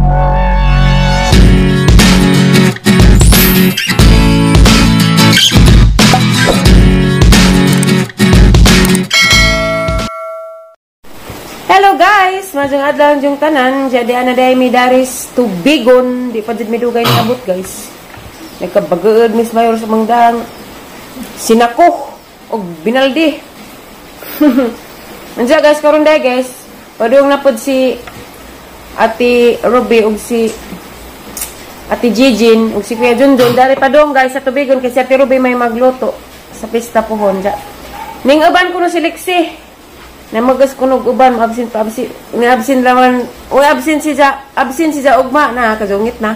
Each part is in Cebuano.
Hello guys, maayong adlaw yung tanan. Jadi ana day mi daris tubigon, di pa jud mi dugay niabot guys. Nagkabageod Miss Mayor sa mangdang sinako og binaldi. Anja guys karon day guys, padung na pod si Ate Ruby og si Ate Jijin og si Kuya Junjun dari padung guys sa tubigon kasi Ate Ruby may magluto sa pista pohon ja. Ning uban kuno si Lexie. Namagas kunog uban, absent pa absent, ni absent laman, o absent si ja, absent si ja ugma na kazungit na.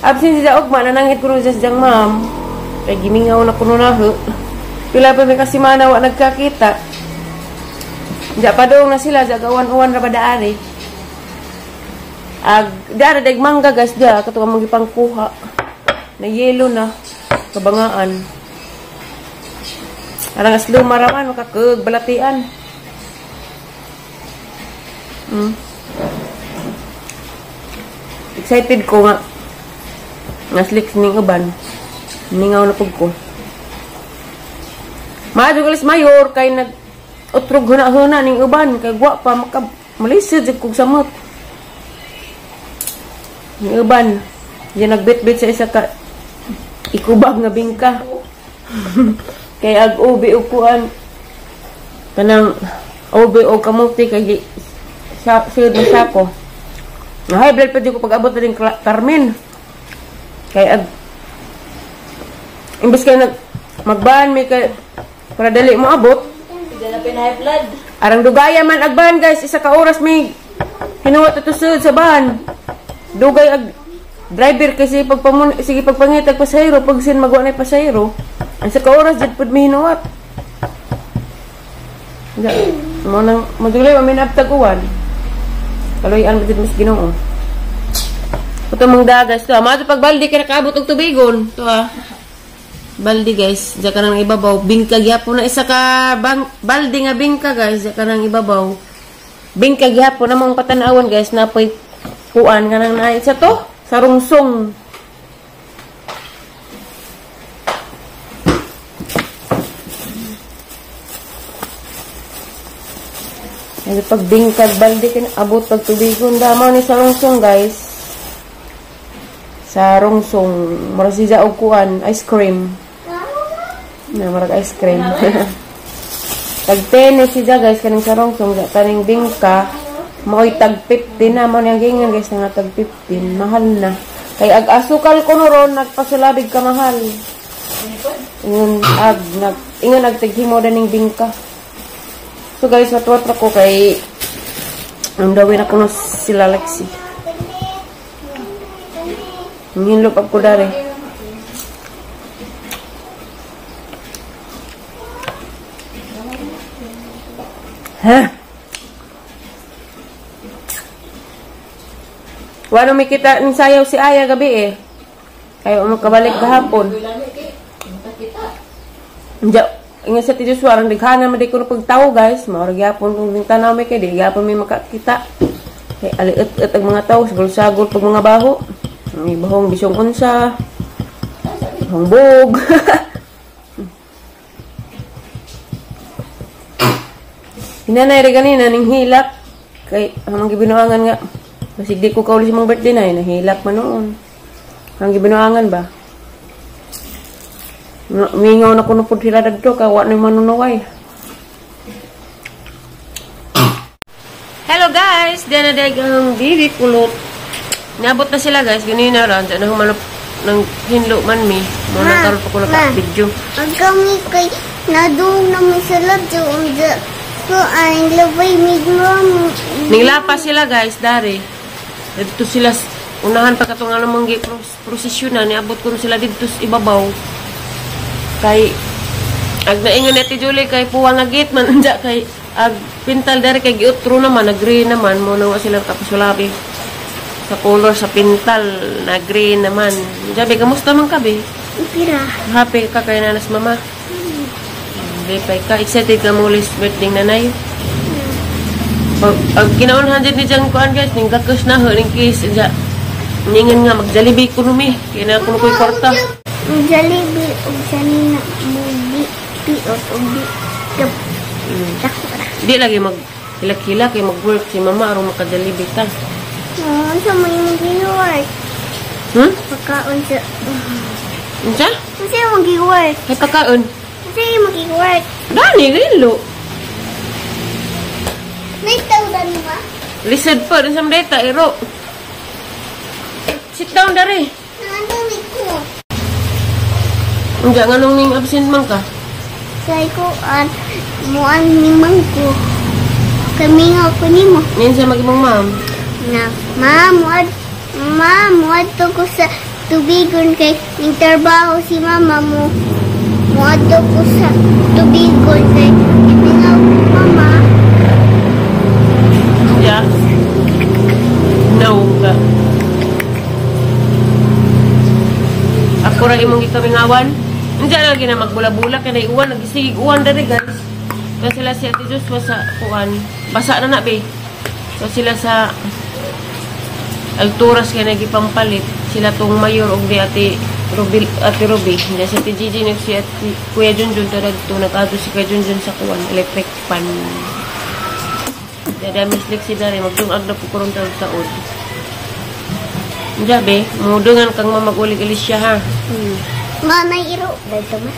Absent si ja ugma na nangit kuno sa jang ma'am. Kay gimingaw na kuno na ho. Pila pa may kasimana wa nagkakita. Ja padung na sila ja gawan-uwan ra ba daari. Ag dara dag mangga guys da kato among gipangkuha. Na yelo na kabangaan. Arang aslo maraman makakag balatian. Excited ko nga nga slick ning uban. Ningaw na pug ko. Maadyo galis mayor kay nag utrog huna-huna ning uban kay gwa pa maka malisod jud kog samot. Ning uban diyan nagbitbit sa isa ka ikubag nga bingka. Kay ag ubi og kuan kanang ubi og kamuti kay sa sud na sako. Na high blood pa di ko pag-abot na din Carmen. Kay ag imbes kay nag magban may kay para dali mo abot. Pila na high blood. Arang dugaya man agban guys, isa ka oras may hinuwat ato sud sa ban. Dugay ag driver kasi pagpamun sige pagpangitag pasahero pag sin magwa na pasahero. Ang sa ka oras jud pud mi hinuwat. Ja, mo nang madulay wa minabtag uwan. Kaloy-an ba mas Ginoo. Ito mong dagas to. Mato pag baldi kay nakaabot og tubigon. To ah. Baldi guys, diya ka nang ibabaw. Bingka gyapon na isa ka bang, baldi nga bingka guys, diya ka nang ibabaw. Bingka gyapon namong patanawan guys na poy kuan kanang na isa to, sarungsong. Ay pag bingkag baldi kin abot pag tubigon damo ni sarungsong guys. Sarungsong mura siya og kuan ice cream. Na murag ice cream. Tag 10 ni siya guys kaning sarungsong taning bingka mo'y tag 15 na mo niyang gingan guys nga tag 15 mahal na. Kay ag asukal kuno ron nagpasulabig ka mahal. Ingon ag nag ingon ag tighimo daning bingka. So guys, watwat ko kay ang dawin ako na sila Lexie. Hinlop ako dari. Ha? Wala may kita ni sayaw si Aya gabi eh. Kayo makabalik kahapon. Diya. Ingat sa Tito Joshua, ang dighana man di ko na pagtawo guys. Maura gyapon kung ding tanaw may kay di gyapon may makakita. Kay aliit-it ang mga tao, sagol-sagol pag mga baho. May bahong bisyong unsa. Bahong bog. Hinanay rin ganina ning hilak. Kay ang gibinuangan nga. Basig di ko kauli sa mong birthday na, nahilak man noon. Ang gibinuangan ba? Mingaw na kuno pud sila dagto kawa ni manunuway. Hello guys, diyan na dag ang bibi kulot. Niabot na sila guys, ganina ra diyan na humanap ng hinlo man mi. Mo na karon pa ko naka-video. Ang kami kay nadung na mi sa ladyo so ang labay migmo. Ninglapas sila guys dari. Didto sila unahan pa katong anong manggi prosesyon na niabot kuno sila didto sa ibabaw. Kay ag naingon ni Ate Julie kay puwang agit man anja kay ag pintal dere kay giutro naman nag-green naman mo na sila tapos wala sa color sa pintal na green naman. Jabe kamusta man ka be? Pira. Happy ka kay nanas mama? Lipay ka excited ka mo ulit birthday nanay? Pag kinaunhan dyan ni Jang kuan guys ning gakus na ho ning kiss ja. Ningan nga mag-Jollibee ko numi. Kaya na kuno ko'y kwarta. Jollibee og sanina mo di piot og di gap. Di lagi mag hilak-hilak kay mag-work si mama aron maka-Jollibee ta. Unsa mo imong gi-work? Pagkaon sa Unsa? Unsa imong gi-work? Kay pagkaon. Unsa imong gi-work? Dani gilo. Naitaw dani ba? Lisod po unsa man data iro. Sit down dere. Nandun ni ko. Unsa nganong ning absent man ka? Kay ko an muan ni mangko. Kami nga ko nimo. Ninsa mag imong ma'am? Na, ma'am, muad to ko sa tubigon kay ning trabaho si mama mo. Muad to ko sa tubigon kay mingaw mama. Yeah. No ka. Ako ra imong gikamingawan. Unsa lagi na magbula-bula kay nay uwan, nagisigig uwan dere guys. Kaya sila si Ate Joshua sa kuan. Basa na na be. So sila sa alturas kay nagipampalit. Sila tong mayor og di Ate Ruby, Ate Ruby. Hindi si Ate Gigi nag si Ate Kuya Junjun tarag to nag-adto si Kuya Junjun sa kuan electric pan. Dada Miss Lexi dare magdungag na po karon taon taon. Unsa be, mudungan kang mamagulig alis siya ha. Nga nay iro dito ma.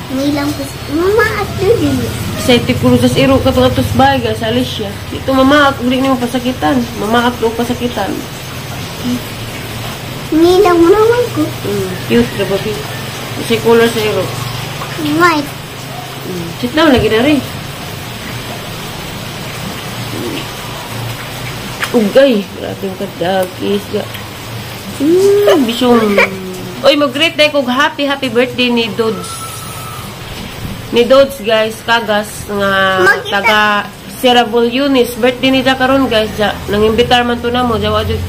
Nilang po mama at dili. Excited ko sa iro katong atos bagay sa Alicia. Dito mama ak dili nimo pasakitan. Mama ak do pasakitan. Nilang mo naman ko. Cute ra ba bi? Kasi color sa iro. White. Sit down lagi dere. Ugay, grabe yung kadagis. Bisyong. Oy, mag-greet tayo kog happy happy birthday ni Dodds. Ni Dodds guys, kagas nga taga Sierra Yunis. Birthday ni karon guys, ja. Nangimbitar man to namo, ja wa jud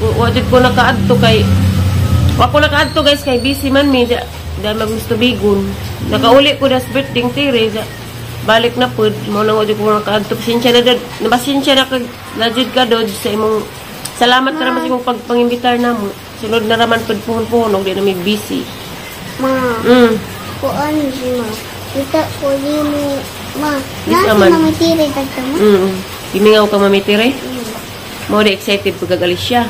ko nakaadto kay wa ko nakaadto guys kay busy man mi ja. Dahil magmustubigon. Nakauli ko das birthday tire ja. Balik na pud, mao nang wa jud ko nakaadto. Pasensya na dad, pasensya na kag na jud ka Dodds sa imong salamat ka naman sa imong pagpangimbitar namo. Sunod na raman pud puhon-puhon og di na mi busy. Ma. Kuan ma. Kita ko mo ma. Nasa Mami Tire tagta ma. Gimingaw ka Mami Tire? Mo di excited pag gagalis siya.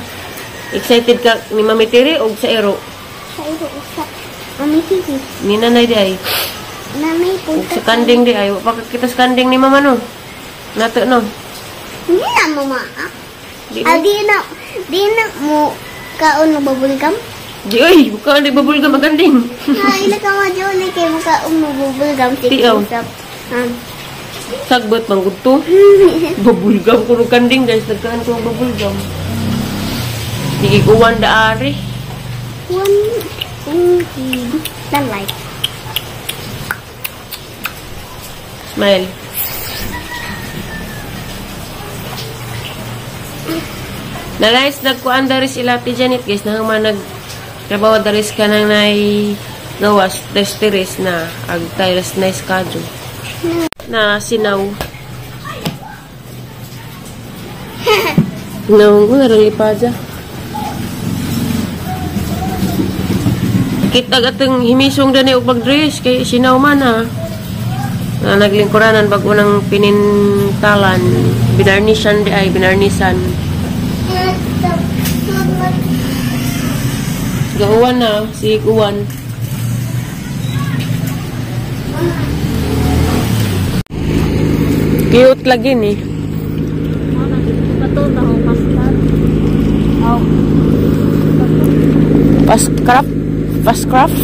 Excited ka ni Mami Tire og sa ero? Sa ero sa Mami Tire. Ni nanay di ay. Nanay punta. Sa kanding di ay. Wa pa kita sa kanding ni mama no. Nato no. Hindi na mama. Di Di na mo kaon og bubble gum? Di oy, buka di bubble gum maganding. Ha, ila ka ma jolly kay mukaon mo bubble gum Di, oh. Sagbot man gud to. Bubble gum kuno kanding guys, nagkaan ko bubble gum. Sige uwan da ari. One two the light. Smile. Na guys, nagkuan daris ila Ate Janet guys, na human nagtrabaho daris ka nang nay gawas testeres na ag tiles na schedule. Na sinaw. No, wala rin ipadya. Kita atong himisong dani og pagdress kay sinaw man ha. Na naglingkuranan bago nang pinintalan, binarnisan di ay binarnisan. Gauwan na, si uwan. Cute lagi ni. Pascraft, pascraft.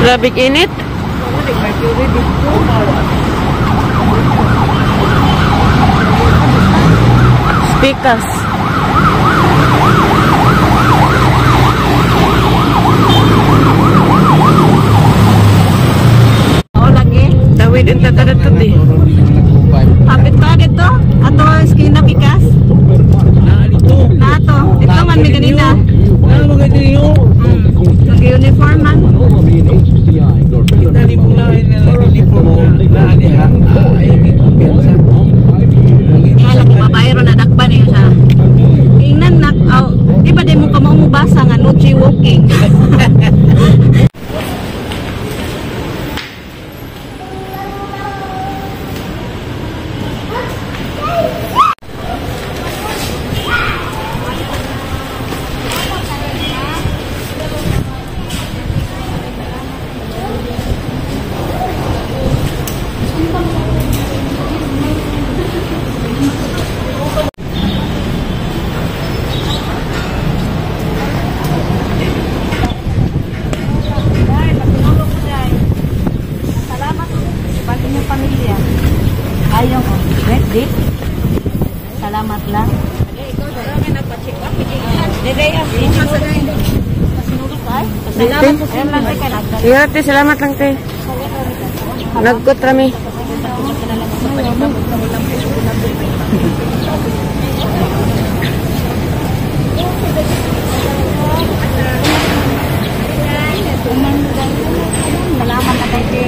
Grabe init. Pikas. Oo lagi. Tawid ang tataratot eh. Hapit pa dito. Ato skin na pikas. Na ato. Dito man may ganina. Nag-uniform man. Kaya lang babae ro nadakpan niya siya. Ingnan nak aw, di ba di mo ka maumubasa nga no walking. Pamilya. Ayaw ko. Wait, salamat lang. Iya, te, salamat lang, te. Nagkot rami. Salamat na kay te.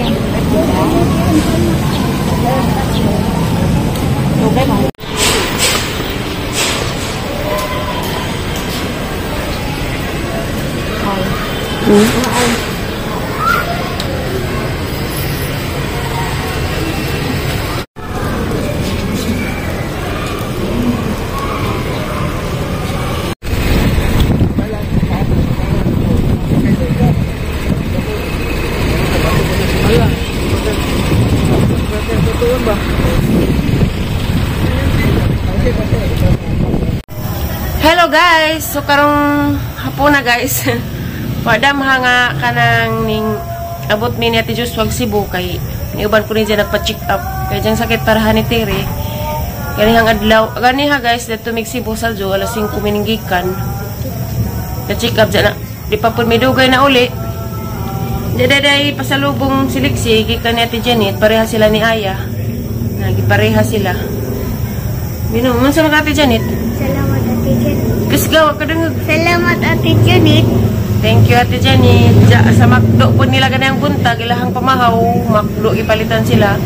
Hello guys! So karong hapon na guys. Wadam ha nga kanang ning abot mi ni Ate Joshua Cebu kay niuban ko ni dyan nagpa-check up kay diyang sakit para ni Tere. Ganihang adlaw, ganiha guys didto mig Cebu saljo alas 5 mininggikan. Na-check up dyan na. Di pa pud midugay na uli. Daday pasalubong siliksi gikan ni Ate Janet, pareha sila ni Aya. Nagipareha sila. Bino, man sa mga Ate Janet? Salamat, Ate Janet. Kusgaw ka dungog. Salamat, Ate Janet. Thank you, Ate Janet. Ja, sa McDo po nila ganang buntag, ilahang pamahaw, McDo ipalitan sila.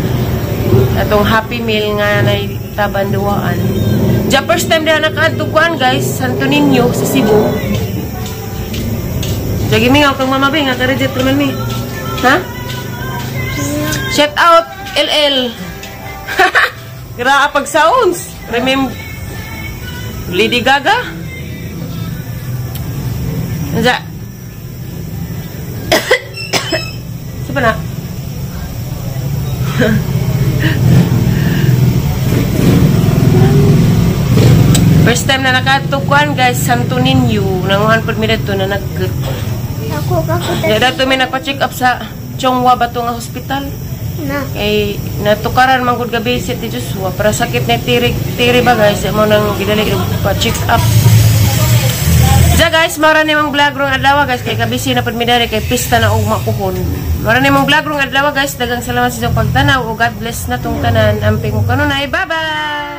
Atong Happy Meal nga nay tabanduaan. Ja, first time na nakaadto kuan guys, Santo Niño sa Cebu. Ja, gimingaw kang Mama Bing, nga ka-reject naman mi. Ha? Shout out LL. Gra pag sounds. Remember Lady Gaga? Ja. Saan na? First time na nakatukuan guys, Santo Niño. Nanguhan po mi dito na nag Ako Ya dato may nagpa-check up sa Chongwa ba to nga hospital? Na. Kay natukaran man gud gabi si Ate Joshua para sakit na tiri tiri ba guys, mo nang gidali pa check up. Ja guys, mara ni mong vlog rong adlaw guys kay kabisi na pud mi diri kay pista na ugma puhon. Mara ni mong vlog rong adlaw guys, daghang salamat sa inyong pagtanaw ug God bless na tong tanan. Amping mo kanunay. Bye bye.